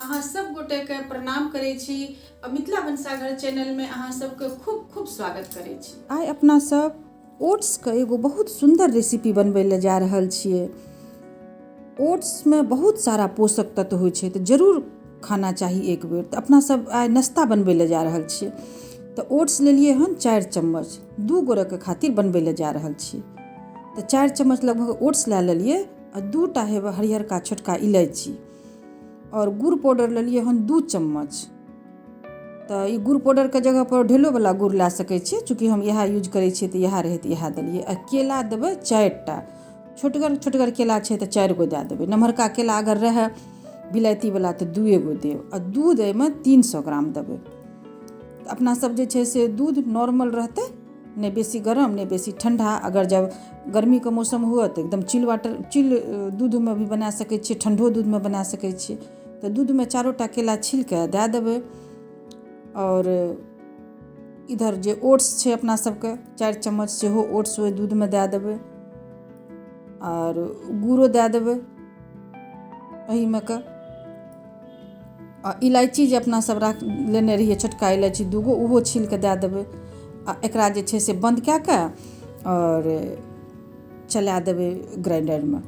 अहाँ सब गोटेके प्रणाम करै छी आ मिथिला भनसाघर चैनलमे अहाँ सबके खूब खूब स्वागत करै छी। आइ अपना सब ओट्सके एगो बहुत सुन्दर रेसिपी बनबै लए जा रहल छियै। ओट्समे बहुत सारा पोषक तत्व होइ छै, तऽ जरूर खाना चाही एक बेर। तऽ अपना सब आइ नाश्ता बनबै लए जा रहल छियै। तऽ ओट्स लेलियै हन 4 चम्मच, 2 गोरेके खातिर बनबै लए जा रहल छियै। तऽ 4 चम्मच लगभग ओट्स लए लेलियै आ 2टा हेबै हरियरका छोटका इलायची और गुड़ पाउडर लेलियै हन 2 चम्मच। तऽ ई गुड़ पाउडरके जगहपर ढेलोवला गुड़ लए सकै छियै, चूँकि हम इएह यूज करै छियै तऽ इएह रहै तऽ इएह देलियै। आ केला देबै 4टा, छोटगर छोटगर केला छै तऽ 4 गो दए देबै, नमहरका केला अगर रहै बिलायतीवला तऽ 2 गो देब। आ दूध एहिमे 300 ग्राम देबै। तऽ अपना सब जे छै से दूध नॉर्मल रहतै, नहि बेसी गरम नहि बेसी ठण्डा। अगर जब गर्मीके मौसम हुए तऽ एकदम चिल वाटर चिल दूधमे भी बना सकै छियै, ठण्डो दूधमे बना सकै छियै। तऽ दूधमे 4टा केला छीलके दए देबै। आओर इधर जे ओट्स छै अपना सबके 4 चम्मच सेहो ओट्स ओहि दूधमे दए देबै आओर गुड़ो दए देबै एहिमे के। आ इलायची जे अपना सब राख लेने रहियै छोटका इलायची 2 गो, ओहो छीलके दए देबै। आ एकरा जे छै से बन्द कए कऽ आओर चला देबै ग्राइंडरमे।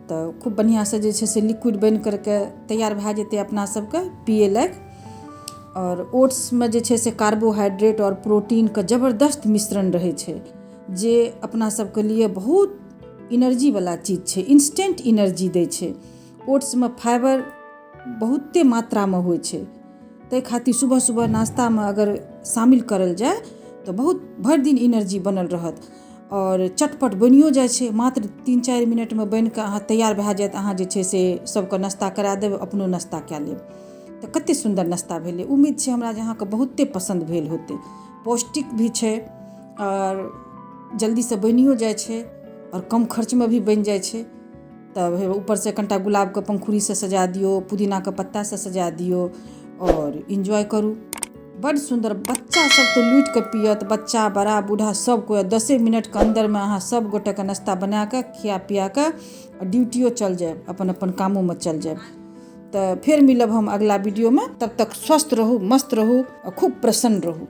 तऽ खूब बढ़िआँसँ जे छै से लिक्विड बनि करके तैयार भए जेतै अपना सबके पियै लायक। आओर ओट्समे जे छै से कार्बोहाइड्रेट आओर प्रोटीनके जबरदस्त मिश्रण रहै छै, जे अपना सबके लिए बहुत एनर्जीवला चीज छै, इंस्टेंट एनर्जी दै छै। ओट्समे फाइबर बहुते मात्रामे होइ छै, ताहि खातिर सुबह सुबह नाश्तामे अगर शामिल करल जाय तऽ बहुत भरि दिन एनर्जी बनल रहत आओर चटपट बनियो जाइ छै। मात्र 3-4 मिनटमे बनिकऽ अहाँ तैयार भए जायत। अहाँ जे छै से सबके नाश्ता करा देब, अपनो नाश्ता कए लेब। तऽ कते सुन्दर नाश्ता भेलै। उम्मीद छै हमरा जे अहाँके बहुते पसन्द भेल होतै। पौष्टिक भी छै आओर जल्दीसँ बनियो जाइ छै आओर कम खर्चमे भी बनि जाइ छै। तब हे ऊपरसँ कनिटा गुलाबके पंखुड़ीसँ सजा दियौ, पुदीनाके पत्तासँ सजा दियौ आओर इन्जॉय करू। बड्ड सुन्दर, बच्चा सब तऽ लूटि कऽ पियत, बच्चा बड़ा बूढ़ा सब कोइ। 10 मिनटके अन्दरमे अहाँ सब गोटेके नाश्ता बनाकऽ खिया पिया कऽ ड्यूटियो चल जायब, अपन अपन कामोमे चल जायब। तऽ फेर मिलब हम अगला वीडियोमे। तब तक स्वस्थ रहू, मस्त रहू आ खूब प्रसन्न रहू।